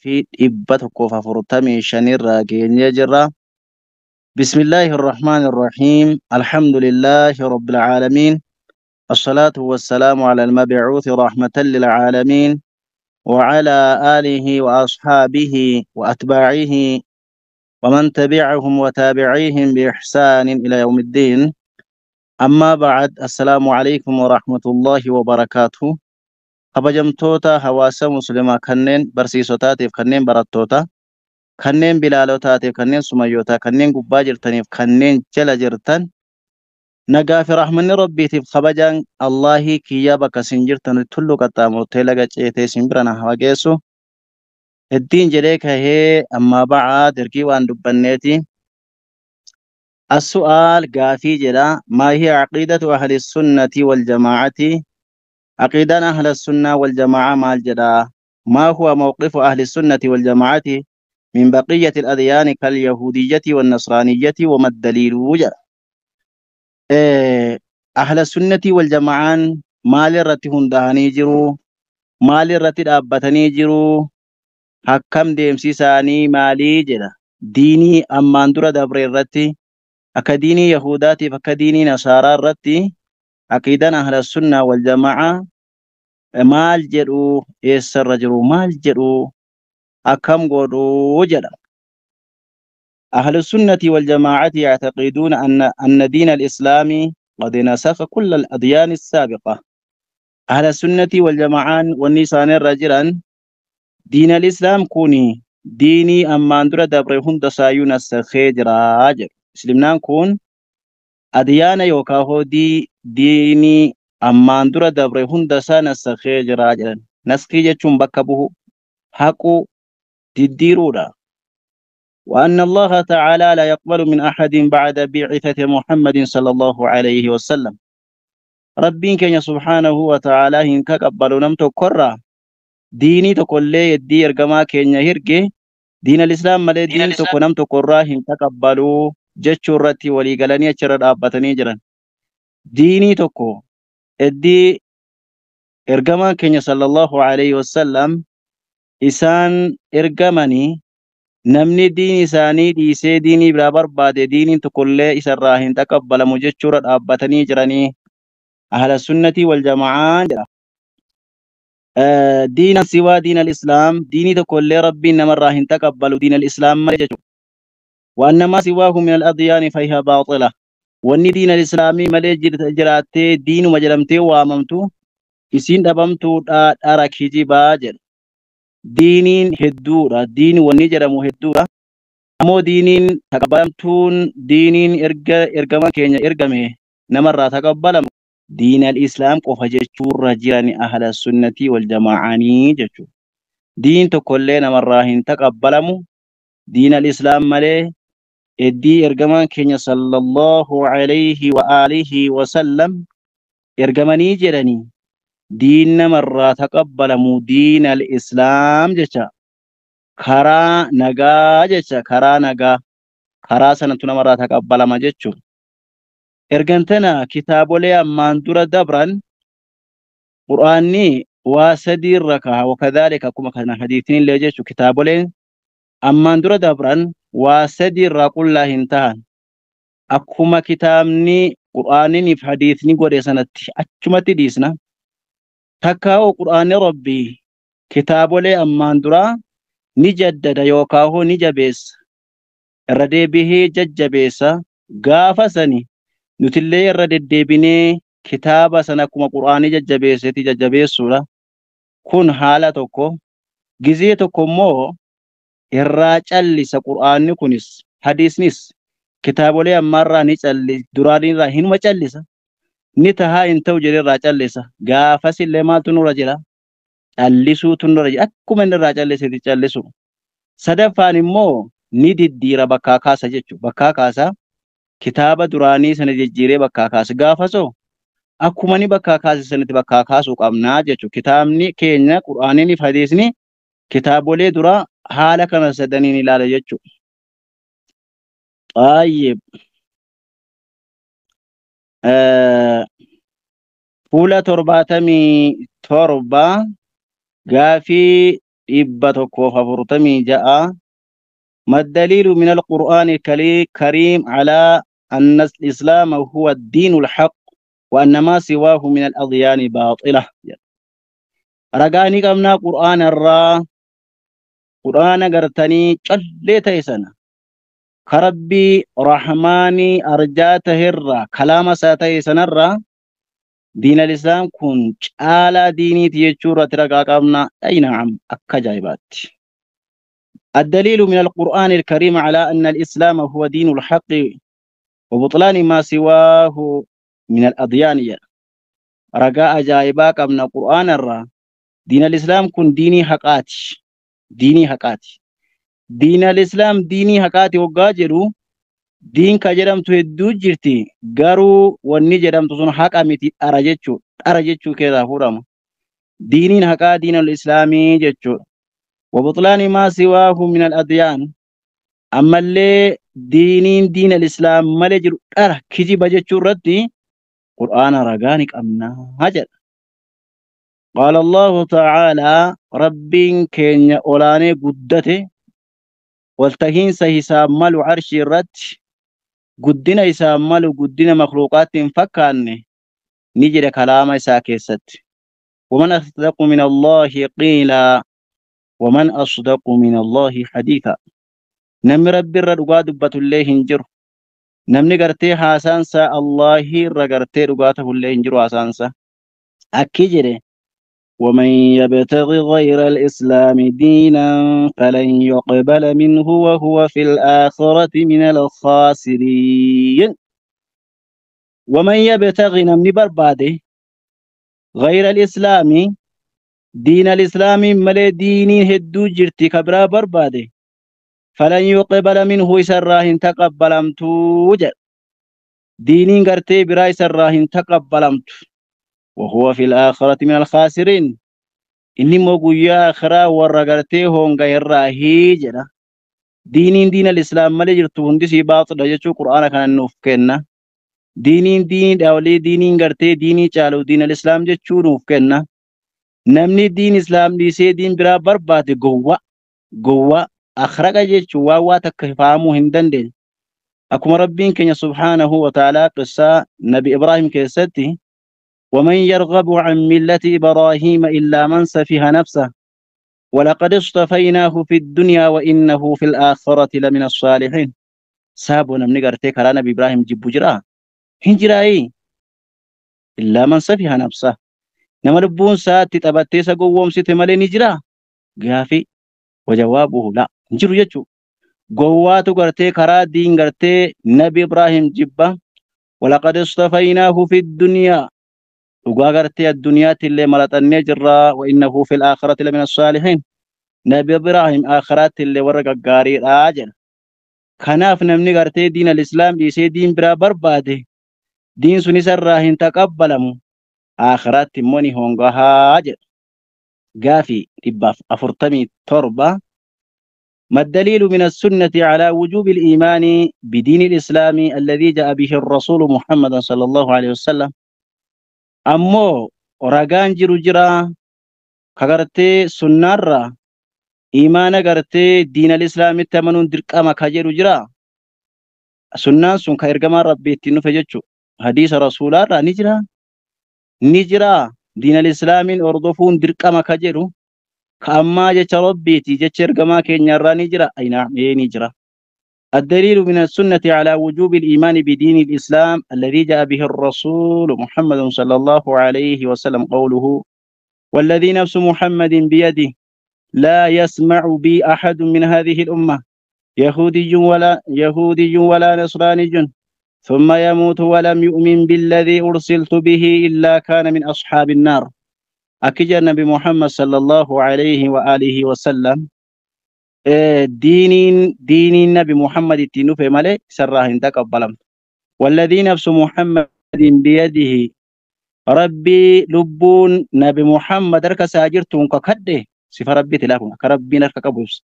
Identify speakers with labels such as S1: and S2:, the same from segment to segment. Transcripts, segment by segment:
S1: Gaafii 145 irraa geenyee jirra. Bismillaahi Irrahmaan Irrahiim. Alhamdulillaahi Rabbil Aalamiin. Assalaatu wassalaamu ala almabcuuthi rahmatan lilcaalamiin. وعلى آله وأصحابه وأتباعه ومن تبعهم وتابعيهم بإحسان إلى يوم الدين. أما بعد، السلام عليكم ورحمة الله وبركاته. Kabajamtoota hawaasa muslimaa, kanneen barsiisotaatiif, kanneen barattoota, kanneen bilaalotaatiif, kanneen sumayyootaa, kanneen gubbaa jirtaniif kanneen jala jirtan, nagaa fi rahmanni rabbiitiif kabajaan Allaahii kiyyaa bakka isin jirtan tullu qaxxaamurtee laga ceetee isin bira na haa geessu. Heddiin jedhee kahee ammaa ba'aa dirqii waan dubbanneeti. السؤال gaafii jedha: ما هي عقيدة أهل السنة والجماعة؟ عقيدة أهل السنة والجماعة maal jedha؟ ما هو موقف أهل السنة والجماعة من بقية الأديان كاليهودية والنصرانية، وما الدليل؟ jedha. أهل السنة والجماعة maal irratti hundaa'anii jiru؟ Maal irratti dhaabbatanii jiru؟ Akkam deemsi isaanii maalii jedha. Diinii ammaan dura dabre irratti, akka diinii Yahudaatiif akka diinii Nasaaraa irratti, aqiidaan ahla sunnaa wal jamaa maal jedhu? Eessarra jiru? Maal jedhu? Akkam godhu jedha. أهل السنة والجماعة يعتقدون أن دين الإسلام قد نسخ كل الأديان السابقة. أهل السنة والجماعة والنسان الرجلا دين الإسلام كوني diinii ammaan dura dabre hunda saayyuu nasakhee jira jedhu. Islimnaan kun adiyaana yookaan hodii diinii ammaan dura dabre hunda isaa nasakhee jira jedhan. Naskii jechuun bakka bu'u, haquu, diddiiruudha. وأن الله تعالى لا يقبل من أحد بعد بعثة محمد صلى الله عليه وسلم. Rabbiin keenya سبحانه وتعالى hin kaqabbalu nam tokkorraa diinii tokkollee yeddii ergamaa keenya hirge, diin al-islaam malee diin tokko nam tokkorraa hin taqabbalu jechuu irratti walii galanii achirra dhaabbatanii jiran. Diinii tokko eddii ergamaa keenya صلى الله عليه وسلم isaan ergamanii, namni diin isaanii dhiisee diinii biraa barbaade, diiniin tokkollee isarraa hin taqabbalamu jechuurra dhaabbatanii jiranii ahla sunnatii wal jamaa jedha. Diina سوى دين الإسلام, diinii tokkollee rabbiin namarraa hin taqabbalu diin al-islaam malee jechuudha. وأن ما سواه من الأديان فهي باطلة. Wanni diin al-islaamii malee jiraattee diinuma jedhamtee waamamtu isiin dhabamtuudha, dhara, kijibaa jedha. Diiniin hedduudha. Diini wanni jedhamu hedduudha. Ammoo diiniin taqabbalamtuun, diiniin erga ergama keenya ergame namarraa taqabbalamu diin al-islaam qofa jechuurra jiran ahla sunnatii wal jamaa'anii jechuudha. Diin tokkollee namarraa hin taqabbalamu diin al-islaam malee, eddii ergamaan keenya صلى الله عليه وآله وسلم ergamanii jedhanii diin namarraa taqabbalamu diin al-islaam jecha, karaa nagaa jecha, karaa nagaa, karaa sanatu namarraa taqabbalama jechuudha. Ergantana kitaabolee ammaan dura dabran Qur'aanni waa sadii irra kaha, وكذلك akkuma kana hadiitiin illee jechu. Kitaaboleen ammaan dura dabran waa sadii irraa qullaa hin tahan. Akkuma kitaabni Qur'aaniniif hadiisni godhe sanatti achumatti dhiisna. Takkaa'u Qur'aanni Rabbii kitaabolee ammaan duraa ni jaddada yookaan ni jabeessa, irra deebihee jajjabeessa. Gaafa sani nutillee irra deddeebinee kitaaba sana akkuma Qur'aanii jajjabeessetti jajjabeessuudha. Kun haala tokko. Gizee tokko immoo irraa callisa. Qur'aanni kunis hadiisnis kitaabolee ammaarraa ni callisa, duraanirraa hinuma callisa, ni tahaa hin ta'u jedhee irraa callisa. Gaafas illee maaltu nurra jira? Callisuutu nurra jira, akkuma inni irraa callisetti callisu. Sadaffaan immoo ni diddiira, bakkaa kaasa jechuudha. Bakkaa kaasa, kitaaba duraanii sana jijjiiree bakkaa kaasa. Gaafasoo akkuma inni bakkaa kaase sanatti bakkaa kaasuu qabnaa jechuudha. Kitaabni keenya Qur'aaniin fi hadiisni kitaabolee dura haala kana sadaniin ilaala jechuudha. طيب, fuula 77, gaafii 146 ما الدليل من القرآن الكريم على أن الإسلام هو الدين الحق وأن ما سواه من الأديان باطلة؟ رقاني قمنا قرآن الرا قرآن قرتني جلي تيسنا كربي رحماني أرجاته الرا كلام ساتيسنا الرا دين الإسلام كن على ديني تيجورة رقا قمنا. أي نعم أكجايبات. الدليل من القرآن الكريم على أن الإسلام هو دين الحق وبطلان ما سواه من الأديان. رقاء جايبا قمنا قرآن الرا دين الإسلام كن ديني حقاتي ديني حقاتي دين الإسلام ديني حقاتي وقاجرو دين كجرم تهدو جرتي غارو وني جرم تسون حق أمتي أرجتشو أرجتشو كذا هورم ديني حقا دين الإسلامي جتشو وبطلان ما سواه من الأديان. أما اللي دينين دين الإسلام ملجر أره كجي بجتشو ردي قرآن رقانك أمنا هجر. قال الله تعالى ربين كين أولاني قدته والتهين سيسام مالو عرش الرد قدنا يسام مالو قدنا مخلوقات فكاني نجد كلام ساكست. ومن أصدق من الله قيلا ومن أصدق من الله حديثا. نمي ربي الرقا دبة الله هنجر نمني قرتي حاسانسا الله رقرتي رقاته الله هنجر حاسانسا أكجري. ومن يبتغي غير الإسلام دينا فلن يقبل منه وهو في الآخرة من الخاسرين. ومن يبتغي نمني برباده غير الإسلام دين الإسلام ملي ديني هدو جرتي كبرا برباده فلن يقبل منه سراهن تقبلمتو ديني غرتي براي سراهن تقبلمتو وهو في الآخرة من الخاسرين. إني موغويا آخرة ورغرتي هونغا الراهي جرا دينين دين الإسلام ملي جرتو هندسي باطل جچو قرآن كان نوف كنا دينين دين داولي دينين غرتي ديني چالو دين الإسلام جچو نوف كنا نمني دين إسلام ديسي دين برا برباد گوا گوا أخرج جچو وا تكفامو هندن دين. أكما ربين كن سبحانه وتعالى قصة نبي إبراهيم كيستي ومن يرغب عن ملة إبراهيم إلا من سفه نفسه ولقد اصطفيناه في الدنيا وإنه في الآخرة لمن الصالحين. سابو نمني غرتي كرا نبي إبراهيم جيبو جرا هنجراي إلا من سفه نفسه نما لبون ساتي تبتي سقوم سيتي مالي نجرا غافي وجوابه لا نجرو يجو قواتو غرتي كرا دين غرتي نبي إبراهيم جيبا ولقد اصطفيناه في الدنيا وقاقرتي الدنيا اللي ملتني جرا وإنه في الآخرة لمن الصالحين. نبي إبراهيم آخرات اللي ورق قاري راجل خناف نمني قرتي دين الإسلام دي دين برا برباده دين سني سراهن تقبلمو آخرات موني هونغا هاجر. قافي تباف أفرتمي تربة. ما الدليل من السنة على وجوب الإيمان بدين الإسلام الذي جاء به الرسول محمد صلى الله عليه وسلم؟ أمو رغان جرو جرا كغرتي سنارا إيمان غرتي دين الإسلام تمنون درقما كجرو جرا سنان سن كيرغما ربي تنو فجچو حديث رسول الله نجرا نجرا دين الإسلام أردفون درقما كجرو كأما جچ ربي تي جچ رغما كينيارا نجرا أي نعم نجرا. الدليل من السنة على وجوب الإيمان بدين الإسلام الذي جاء به الرسول محمد صلى الله عليه وسلم قوله والذي نفس محمد بيده لا يسمع بي أحد من هذه الأمة يهودي ولا نصراني ثم يموت ولم يؤمن بالذي أرسلت به إلا كان من أصحاب النار. أكجى النبي محمد صلى الله عليه وآله وسلم دين النبي محمد التنوفي مالي سراهن تقبلم. والذي نفس محمد بيده ربي لبون نبي محمد رك ساجرتون ككده صفة ربي تلاكم كربي نرك كبوس.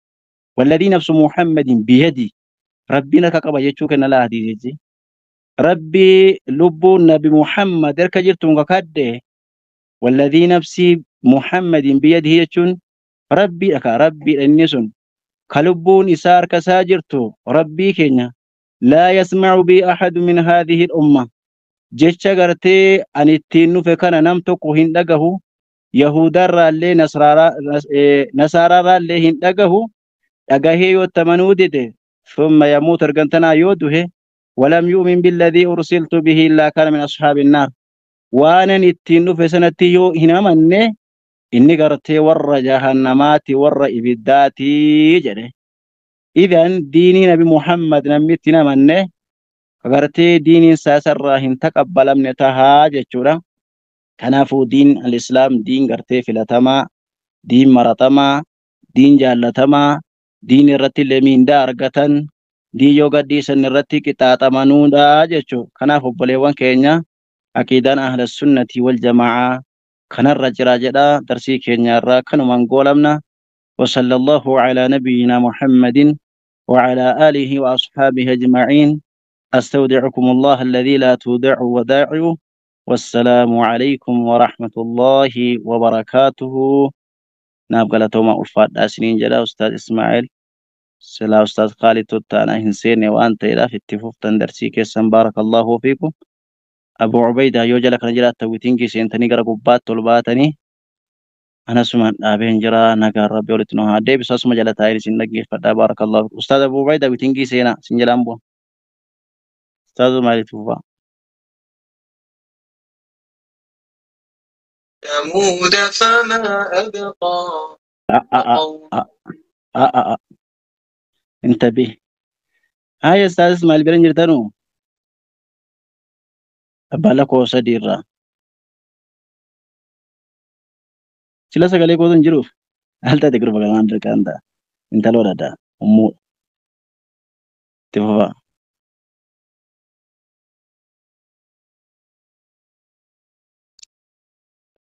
S1: والذي نفس محمد بيدي ربي نرك كبا يچو كن لا هدي ربي لبون نبي محمد رك جرتون ككده والذي نفسي محمد بيده يچون Rabbiidha ka Rabbiidha inni sun ka lubbuun isaa harka isaa jirtu Rabbii keenya laa yasma'u bi ahadu min haadhihi al-umma jecha gartee ani ittiin dhufe kana nam tokko hin dhagahu Yahudaarraallee Nasaaraarraallee hin dhagahu dhagahee yoo tamanuu dide thumma yamuut ergantanaa yoo duhe walam yu'min billadhii ursiltu bihi illaa kana min ashaabin naar waanan ittiin dhufe sanatti yoo hin amanne inni gartee warra jahannamaati warra ibiddaati jedhe. Idan diinii nabi Muhammad namni ittiin amanne gartee diiniin isaa isarraa hin taqabbalamne tahaa jechuudha. Kanaafuu diin al-islaam diin gartee filatamaa, diin maratamaa, diin jaallatamaa, diin irratti illee miindaa argatan, diin yoo gadhiisan irratti qixaaxamanuudha jechuudha. Kanaaf obboleewwan keenya aqiidaan ahla sunnati wal jamaa'aa kanarra jira jedha darsii keenya irraa kanumaan goolamna. وصلى الله على نبينا محمد وعلى آله وأصحابه أجمعين. أستودعكم الله الذي لا تودع ودائعه. والسلام عليكم ورحمة الله وبركاته. نابقى توما ألفات سنين جلا أستاذ إسماعيل سلا أستاذ خالد تتانا هنسيني وأنت إلى في التفوف تندرسي كيسا بارك الله فيكم. أبو عبيدة يوجد لك نجرات تويتينكي سينتني قرقبات طلباتني أنا سمع أبين جرا نجار ربي ولتنوها دي بس أسمع جلت هاي سندقي فدا بارك الله فيك. أستاذ أبو عبيدة ويتينكي سينا سنجلامبو أستاذ مالي توفى
S2: ثمود فما أبقى وقوم
S1: انتبه هاي أستاذ إسماعيل بيرنجر تنو أبالك وسديرا sila sagalee kootu hin jiruuf maal taate gurba kanaan dirqaan ta'a intaloo dhadhaa ummuu itti fufaa.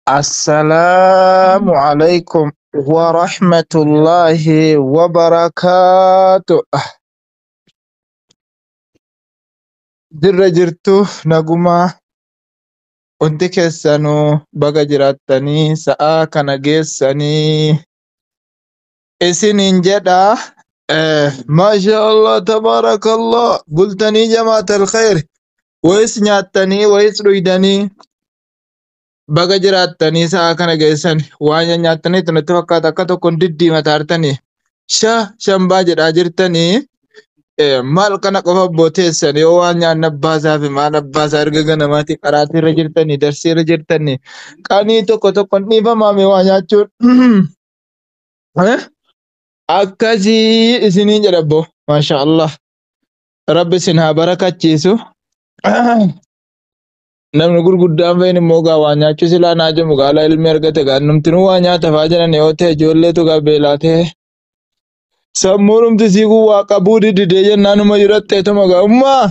S3: Assalaamu alaikum wa rahmatullahi wa barakaatu. Dirra jirtu nagumaa hundi keessanuu baga jiraattanii sa'aa kana geessanii isiniin jedha. Maasha Allah tabaarakallah bultanii jamaatal khayr wayis nyaattanii wayis dhuydanii baga jiraattanii sa'aa kana geessan waan nyaattanii natti fakkaata akka tokkoon diddiimata hartanii sha shambaa jedhaa jirtanii maal kana qofa booteessan yoo waan nyaanna abbaasaa fi maal abbaasaa erga ganamaati qaraatii irra jirtanii darsii irra jirtanii qanii tokko tokkoon dhiifamaame waa nyaachuun akkasii isiniin jedha abbo maasha Allah rabbi isin haa barakachiisu. Namni gurguddaan fe'in immoo gaa waa nyaachuu silaa naa jedhamu gaala ilmi argate gaa numtinuu waa nyaata fa'aa jedhan yoo ta'e ijoolleetu gaa beelaa ta'e. Sammuu dhumti siikuu waa qabuu dididee jennaanuma jiratteetuma gaa ummaa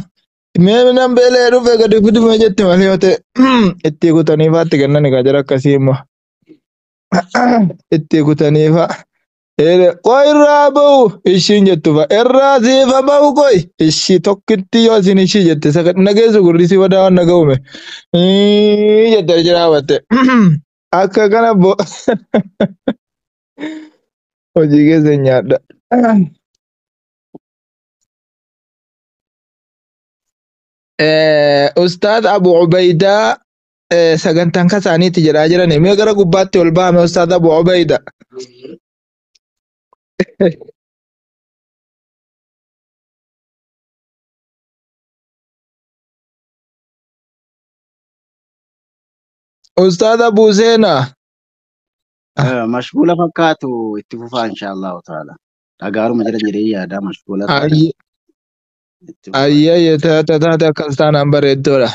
S3: mee nan beelee dhufe gadi fidumee jetti malee yoo ta'e itti kutanii fa'aatti kennan egaa jara akkasii immoo itti kutanii fa'a. Qoy irraa ba'u ishiin jettu fa'a irraa siifa ba'u qoy ishii tokkitti yoo isin ishii jette nageessu gurri si badaa waan naga'ume jette jiraabatte akka kana bo hojii keessa nyaadha. Ustaaz Abu Ubaidaa sagantaan kasaaniitti jedhaa jiran mee gara gubbaatti ol ba'ame Ustaaz Abu Ubaidaa. Ustaaz Abu Seenaa.
S1: Mashguula fakkaatu itti fufaa insha Allahu ta'ala. Dhagaaruma jira jedhee yaada mashguula taate.
S3: Ayyee taate taate akkas taanaan bareeddoodha.